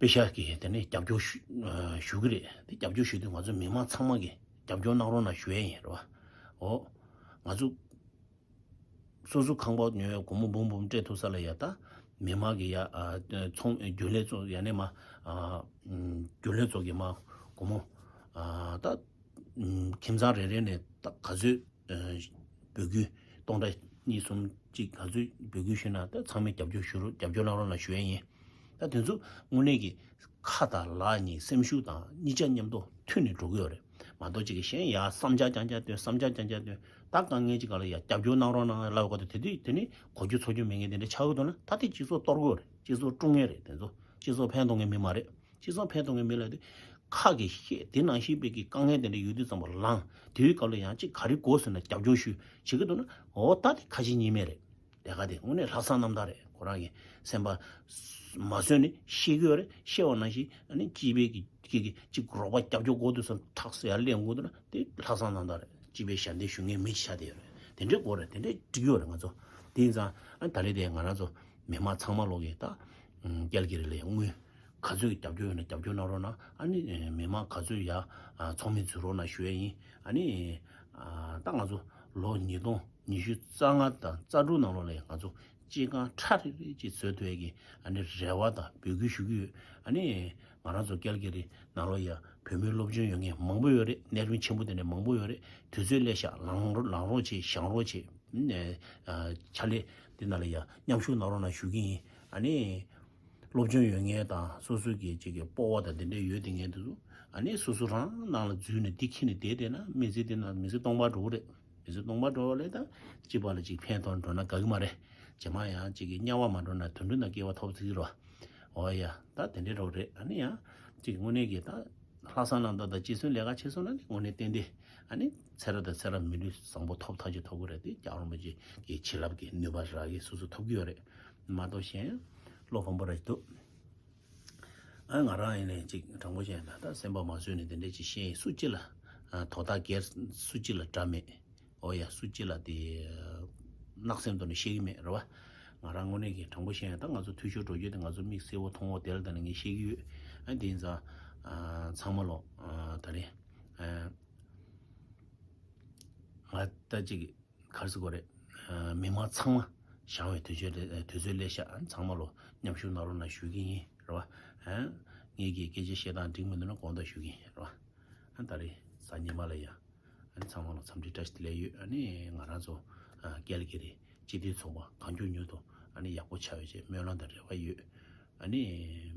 པེ་ཤ་གི་དེ་ནས་རྒྱབ་སྐྱོར་ཞུ་ཨ་ཞུ་གི་རེད། དེ་རྒྱབ་སྐྱོར་ཞུ་དུས་ང་ཚོ་མི་མང་ཚང་མ་གིས་རྒྱབ་སྐྱོར་གནང་རོགས་གནང་ཞུ་ཡས་ཡིན། རེད་བ། འོ། ང་ཚོ་སོ་སོ་ཁང་པ་ཉོ་ཡ་སྒོར་མོ་འབུམ་འབུམ་སྤྲད་ཐུབ་ས་ལ་ཡ། ད་མི་མང་གིས་ཡ་ཨ་ཚོང་རྒྱུན་ལས་ཚོ་ཡ་ནས་མ་ཨ་རྒྱུན་ལས་ཚོ་གིས་མ་སྒོར་མོ་ཨ་ད་ཁྱིམ་ཚང་རེ་རེ་ནས་ད་ག་ཚོད་འབོད་སྐུལ། སྟོང་ཕྲག་གཉིས་གསུམ་གཅིག་ག་ཚོད་འབོད་སྐུལ་ཞུས་ན། ད་ཚང་མས་རྒྱབ་སྐྱོར་ཞུ་རོགས། རྒྱབ་སྐྱོར་གནང་རོགས་གནང་ཞུ་ཡས་ཡིན། ད་དེ་ཚོ་དངོས་གནས་ཀྱི་ཁ་དང་ལག་གཉིས། སེམས་ཤུགས་དང་གཉིས་ཆ་མཉམ་དུ་མཐུད་ནས་འགྲོ་གི་ཡོད་རེད། མ་གཏོགས་གཅིག་གིས་གཞན་ཡར་བསམ་འཆར་རྐྱང་རྐྱང་བཏོན། བསམ་འཆར་རྐྱང་རྐྱང་བཏོན། ད་དཀའ་ངལ་ཅིག་སྒང་ལ་ཡ་རྒྱབ་སྐྱོར་གནང་རོགས་གནང་ལབ་པ་དེ། དེ་དུས་དེ་ནི་གོ་རྒྱུ་ཚོར་རྒྱུ་མེད་མཁན་དེ་འདྲ་ཆགས་ཀྱི་འདུག་ན། ད་དེ་སྤྱི་ཚོགས་གཏོར་དགོས་རེད། སྤྱི་ཚོགས་བཀྲུང་མཁན་རེད། དེ་ཚོ་སྤྱི་ཚོགས་ཕན་ཐོགས་མཁན་མི་མ་རེད། སྤྱི་ཚོགས་ཕན་ཐོགས་མཁན་མི་ལབ་དུས་ཁ་གིས་བཤད། དེ་ནང་བཞིན་པའི་གི་དཀའ་ངལ་དེ་འདྲ་ཡོད་དུས་ཙམ་པ་ལངས། དེའི་སྐབས་ལ་ཡང་ཅིག་ག་རེ་དགོས་ཟེར་ན་རྒྱབ་སྐྱོར་ཞུ་བྱེད་ཀྱི་འདུག་ན། འོ་ད་དེ་ཁ་ཞེ་གཉིས་མེད་རེད། ལས་ཀ་དེ་དངོས་གནས་ལྷག་བསམ་རྣམ་དག་རེད། ཁོ་རང་གི་སེམས་པ་མ་བཟོད་ནས་བཤད་ཀྱི་ཡོད་རེད། བཤད་པ་ནང་བཞིན་ཨ་ནི་སྤྱི་པའི་གི་གི་གི་ཅིག་རོགས་པ་རྒྱབ་སྐྱོར་དགོས་དུས་ཙམ་ཐག་སེ་ཡར་ལེན་དགོས་འདུག་ན། དེ་ལྷག་བསམ་རྣམ་དག་རེད། སྤྱི་པའི་ཞབས་འདེགས་ཞུ་མཁན་མི་ཆགས་བསྡད་ཡོད་རེད། དེ་འདྲའི་དགོས་རེད། དེ་འདྲའི་འགྲིག་ཡོད་རེད། ང་ཚོ་དེ་ཡིན་ཙང་ཨ་ད་རེས་དེ་ང་རང་ཚོ་མི་མང་ཚང་མ་ལོག་གིས་ད་ཀལ་གི་རི་ལ་ཡང་དངུལ་ག་ཚོད་ཀྱི་རྒྱབ་སྐྱོར་ཡོད་ན་རྒྱབ་སྐྱོར་གནང་རོགས་གནང་། ཨ་ནི་མི་མང་ག་ཚོད་ཡར་ཚོགས་མི་འཛུལ་རོགས་གནང་ཞུ་ཡས་ཡིན། ཨ་ནི་ད་ང་ཚོ་ལོ་ཉིས་སྟོང་ཉི་ཤུ་རྩ་ལྔ་དང་རྩ་དྲུག་ནང་ལོགས་ལ་ཡང་ང་ཚོ་སྤྱི་ཁང་ཁྲ་རིག་རིག་ཅིག་བཟོ་ཐུབ་ཡས་ཀྱི་ཨ་ནི་རེ་བ་དང་འབོད་སྐུལ་ཞུ་གི་ཡོད། ཨ་ནི་ང་རང་ཚོ་ཀལ་གི་རི་ནང་ལོགས་ཡ་བོད་མི་སློབ་སྦྱོང་ཡོད་མཁན་མང་པོ་ཡོད་རེད། གནད་དོན་ཆེན་པོ་དེ་འདྲ་མང་པོ་ཡོད་རེད། དུས་ཚོད་སླེབས་ཤག་ལངས་རོགས་ལངས་རོགས་བྱེད། བཞེངས་རོགས་བྱེད། ཨ་ཕྱག་ལས་འདི་ནང་ལ་ཡ་མཉམ་ཞུགས་གནང་རོགས་གནང་ཞུ་གི་ཡིན། ཨ་ནི་སློབ་སྦྱོང་ཡོད་མཁན་དང་སོ་སོ་གི་ཅིག་གི་སྤོབས་པ་དང་དེ་འདྲ་ཡོད་དེ་མཁན་དེ་ཚོ་ཨ་ནི་སོ་སོ་རང་ནང་ལ་འཛུལ་ནས་འདི་འཁྱེར་ནས་བསྡད་བསྡད་ན། མི་ཚེ་འདི་ནང་མི་ཚེ་སྟོང་པ་འགྲོ་གི་རེད། མི་ཚེ་སྟོང་པ་འགྲོ་བ་ལས་ད་སྤྱི་པ་ལ་ཅིག་ཕན་ཐོགས་འགྲོ་ན་དགའ་གི་མ་རེད། རྗེས་མ་ཡང་ཅིག་གི་དམྱལ་བ་མ་འགྲོ་ན་དུད་འགྲོ་ནང་སྐྱེ་བ་ཐོབ་ཐུབ་ཀྱི་རེད་བ། འོ་ཡ། ད་དེ་འདྲའི་རོགས་རེད། ཨ་ནི་ཡང་ཅིག་དངོས་གནས་ཀྱི་ད་ལྷག་བསམ་རྣམ་དག་དང་གཅེས་སེམས་ལས་ཀ་བྱེད་སོང་ན་ནི་དངོས་གནས་ཏན་ཏན་ཨ་ནི་ཚེ་རབས་དང་ཚེ་རབས་མི་ལུས་བཟང་པོ་ཐོབ་ཐག་ཆོད་ཐོབ་ཀྱི་རེད། དེ་སྐྱབས་རིན་པོ་ཆེ་གི་བྱིན་རླབས་ཀྱི་ནུས་པ་རག་གི་སོ་སོ་ཐོབ་ཀྱི་ཡོད་རེད། མ་གཏོགས་གཞན་བློ་ཕམ་པོ་རེད་འདུག་ཨ་ང་རང་ཡིན་ནའི་ཅིག་དྲང་པོ་བཤད་ན་ད་སེམས་པ་མ་བཟོད་ནས་དེ་འདྲས་ཅིག་བཤད་ཡིན། སུ་གཅིག་ལ་ཨ་དོ་བདག་སྒེར་སུ་གཅིག་ལ་དགྲ་མེད། འོ་ཡ། སུ་གཅིག་ལ་དེ་བརྣག་སེམས་ཐོག་ནས་བཤད་ཀྱི་མེད་རེད་བ། ང་རང་དངོས་གནས་ཀྱི་དྲང་པོ་བཤད་ན་ད་ང་ཚོ་འཐུས་ཤོར་འགྲོ་རྒྱུ་དེ་ང་ཚོ་མིག་གསལ་བོ་མཐོང་བོ་དེ་ལ་ད་ནི་ངས་བཤད་ཀྱི་ཡོད། ཨ་དེ་ཡིན་ཙང་ཨ་ཚང་མ་ལོ་ཨ་ད་རེད་ཨ་ང་ད་ཅིག་ག་རེ་ཟེར་དགོས་རེད། ཨ་མི་མང་ཚང་མ་བཞེངས་པའི་དུས་ཚོད་ལ་དུས་ཚོད་སླེབས་ཤག་ཨ་ཚང་མ་ལོ་མཉམ་ཞུགས་གནང་རོགས་གནང་ཞུ་གི་ཡིན་རེད་བ། ཨ་ངེད་ཀྱི་སྐད་ཆ་བཤད་སྟངས་འགྲིག་མི་འདུག་ན་དགོངས་དག་ཞུ་གི་ཡིན་རེད་བ། ཨ་ད་རེས་གཟའ་ཉི་མ་ལ་ཡ། ཨ་ནི་ཚང་མ་ལ་འཚམས་འདྲི་བཀྲ་ཤིས་བདེ་ལེགས་ཡོད། ཨ་ནི་ང་རང་ཚོ་ཨ་ཀལ་གི་རི་སྤྱི་མཐུན་ཚོགས་པ་གང་མགྱོགས་མྱུར་དུ་ཨ་ནི་ཡག་པོ་ཆགས་ཡོད་ཅེས་སྨོན་ལམ་དང་རེ་བ་ཡོད། ཨ་ནི་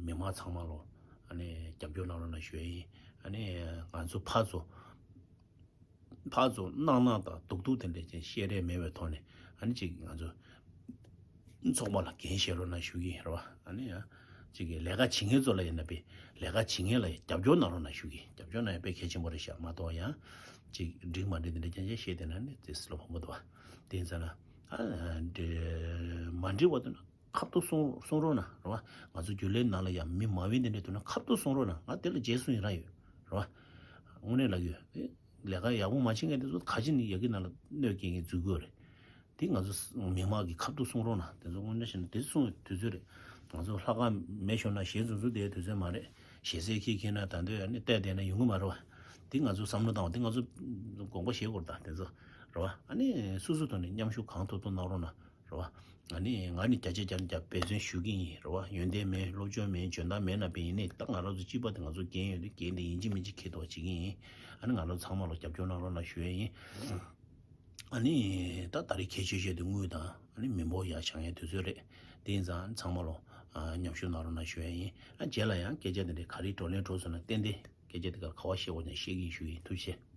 མི་མང་ཚང་མ་ལོ་ཨ་ནི་རྒྱབ་སྐྱོར་གནང་རོགས་གནང་ཞུ་ཡ་ཡིན། ཨ་ནི་ང་ཚོ་ཕར་ཚུར་ཕར་ཚུར་གནང་གནང་དང་སྡུག་སྡུག་དེ་འདྲ་ཅན་བཤད་རེས་མེད་པའི་ཐོག་ནས་ཨ་ནི་ཅིག་ང་ཚོ་ཚོགས་པ་ལ་འགན་བཞེས་རོགས་གནང་ཞུ་གི་ཡིན་རེད་བ། ཨ་ནི་ཡང་ཅིག་གི་ལས་ཀ་བྱེད་མཁན་ཚོ་ལ་ཡིན་ན་པས་ལས་ཀ་བྱེད་མཁན་ལ་ཡང་རྒྱབ་སྐྱོར་གནང་རོགས་གནང་ཞུ་གི། རྒྱབ་སྐྱོར་གནང་ཡང་དཔེ་གལ་ཆེན་པོ་རེད་ཤག་མ་གཏོགས་ཡང་ཅིག་འགྲིག་མ་འགྲིག་དེ་འདྲ་རྐྱང་རྐྱང་བཤད་བསྡད་ན་ནི་དེ་སློབ་ཕམ་པོ་འདུག་བ། དེ་ཡིན་ཙང་ན་ཨ་འདྲ་མ་འགྲིག་པ་འདུག་ན་ཁ་ཐུག་གསུང་གསུང་རོགས་གནང་རེད་བ། ང་ཚོ་རྒྱུན་ལས་ནང་ལ་ཡང་མི་མང་བའི་དེ་འདྲ་འདུག་ན་ཁ་ཐུག་གསུང་རོགས་གནང་། ང་དེ་ལ་རྗེས་སུ་ཡི་རང་ཡོད་རེད་བ། དངོས་གནས་ལབ་ཀྱི་ཡོད། ལས་ཀ་ཡག་པོ་མ་བྱེད་མཁན་དེ་ཚོ་ག་ཅི་ནས་ཡ་གི་ནང་ལ་གནོད་སྐྱེལ་མཁན་འཛུལ་དགོས་རེད། དེ་ང་ཚོ་མི་མང་གི་ཁ་ཐུག་གསུང་རོགས་གནང་། དེ་ཚོ་དངོས་གནས་བཤད་ན་དེ་གསུང་བའི་དུས་ཚོད་རེད། ང་ཚོ་ལྷག་དཀར་མེ་ཤོར་ན་ཞལ་འཛུམ་འཛུམ་བསྡད་དུས་ཚོད་མ་རེད། ཞལ་ཟས་ཁྱི་ཁྱེར་ན་ད་འདོད་ཨ་ནི་བལྟས་བསྡད་ན་ཡོང་གི་མ་རེད་བ། དེ་ང་ཚོ་བསམ་བློ་བཏང་བ་དེ་ང་ཚོ་དགོངས་པ་བཞེས་དགོས་རེད། ད་དེ་ཚོ་རེད་བ། ཨ་ནི་སོ་སོ་ཐོག་ནས་མཉམ་ཞུགས་གང་ཐུབ་ཐུབ་གནང་རོགས་གནང་རེད་བ། ཨ་ནི་ང་ནི་བརྒྱ་ཆ་བརྒྱ་ནས་བརྒྱ་འབད་བརྩོན་ཞུ་གི་ཡིན་རེད་བ། ཡོན་ཏན་མེད། སློབ་སྦྱོང་མེད། འཇོན་ཐང་མེད་ན་བས་ཡིན་ནའི་ད་ང་རང་ཚོ་སྤྱི་པ་དེ་ང་ཚོ་འགན་ཡོད་དུས་འགན་དེ་ཡིན་གཅིག་མིན་གཅིག་འཁྱེར་ཐུབ་པ་བྱེད་ཀྱི་ཡིན། ཨ་ནི་ང་རང་ཚང་མ་ལ་རྒྱབ་སྐྱོར་གནང་རོགས་གནང་ཞུ་ཡས་ཡིན། ཨ་ནི་ད་ད་རེས་གལ་ཆེ་ཤོས་དེ་དངུལ་དང་ཨ་ནི་མི་འབོར་ཡར་བྱང་ཡས་དུས་ཚོད་རེད། དེ་ཡིན་ཙང་ཚང་མ་ལ་ཨ་མཉམ་ཞུགས་གནང་རོགས་གནང་ཞུ་ཡས་ཡིན། ཨ་རྗེས་ལ་ཡང་སྐད་ཆ་དེ་འདྲའི་ག་རེ་བགྲོ་གླེང་འགྲོ་སོང་ན་ཏན་ཏན་སྐད་ཆ་དེ་ག་ག་བ་བཤད་དགོས་ཀྱང་བཤད་ཀྱི་ཡིན་ཞུ་ཡིན། ཐུགས་རྗེ་ཆེ།